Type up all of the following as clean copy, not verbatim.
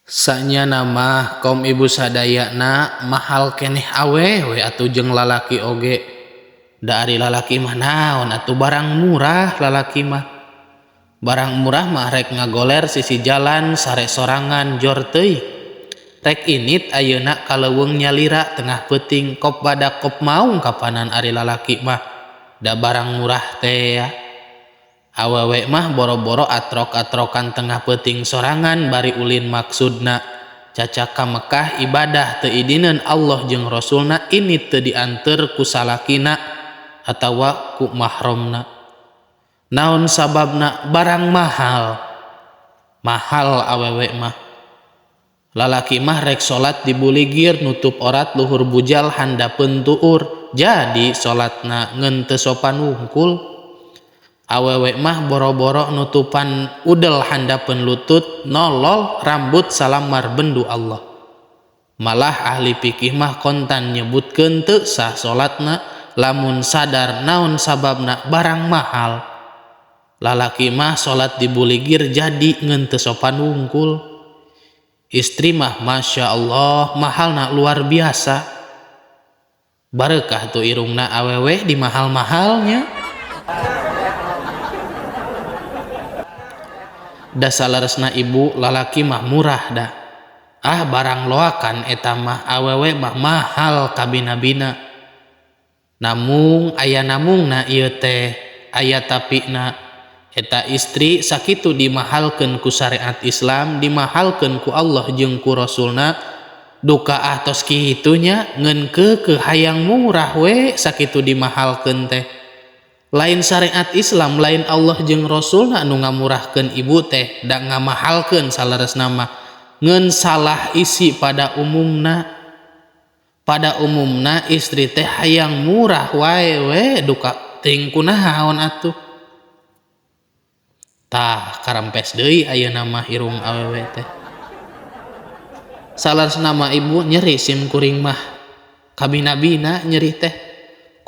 Sanyana mah kaum ibu sadayana mahal keneh awewe atuh jeung lalaki oge. Da ari lalaki mah naon atuh barang murah lalaki mah. Barang murah mah rek ngagoler sisi jalan sare sorangan jor teuing. Rek init ayeuna ka leuweung nyalira tengah peuting kop badak kop maung kapanan ari lalaki mah da barang murah teh ya. Awewe mah boro-boro atrok-atrokan tengah peuting sorangan bari ulin maksudna cacak ka Mekah ibadah teu idineun Allah jeung Rasulna ini teu dianteur ku salakina atawa ku mahromna. Naon sababna barang mahal. Mahal awewe mah. Lalaki mah rek salat dibuligir nutup orat luhur bujal handapeun tuur jadi salatna ngeun teu sopan wungkul. Awewe mah boro-boro nutupan udel handapeun lutut nolol rambut salamar bendu Allah. Malah ahli fikih mah kontan nyebutkeun teu sah salatna lamun sadar naon sababna barang mahal. Lalaki mah salat dibuligir jadi ngeun teu sopan wungkul. Istri mah masya Allah mahalna luar biasa. Bareukah tuh irungna awewe di mahal-mahalnya. Da saleresna ibu lalaki mah murah dah. Ah barang loakan eta mah awewe mah mahal kabina-bina. Namung aya namungna ieu teh aya tapina eta istri sakitu dimahalkeun ku syariat Islam, dimahalkeun ku Allah jeung ku Rasulna. Duka ah tos kitu nya ngeun keukeuh hayang murah we sakitu dimahalkeun teh. Lain syariat Islam, lain Allah jeung Rasulna nu ngamurahkeun ibu teh da ngamahalkeun saleresna mah. Ngeun salah isi pada umumna. Pada umumna istri teh hayang murah wae we duka teuing kunaon atuh. Tah karempes deui ayeuna mah irung awewe teh. Saleresna mah ibu nyeri sim kuring mah. Kabina-bina nyeri teh.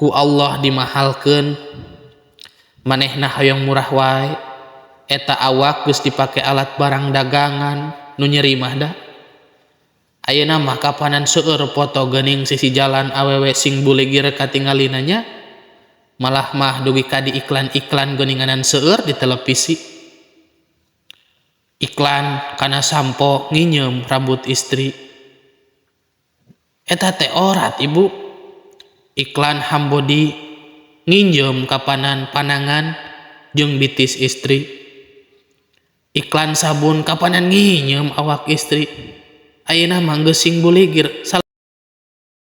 Ku Allah dimahalkeun manehna hayang murah wae. Eta awak geus dipake alat barang dagangan nu nyeri mah da. Ayeuna mah kapanan seueur foto geuning sisi jalan awewe sing buligir katingalina nya. Malah mah dugi ka di iklan-iklan geuninganan seueur di televisi. Iklan kana sampo nginyeum rambut istri. Eta teh orat ibu. Iklan hambodi nginjeum kapanan panangan jeung bitis istri. Iklan sabun kapanan nginyeum awak istri. Ayeuna mah geus sing buligir.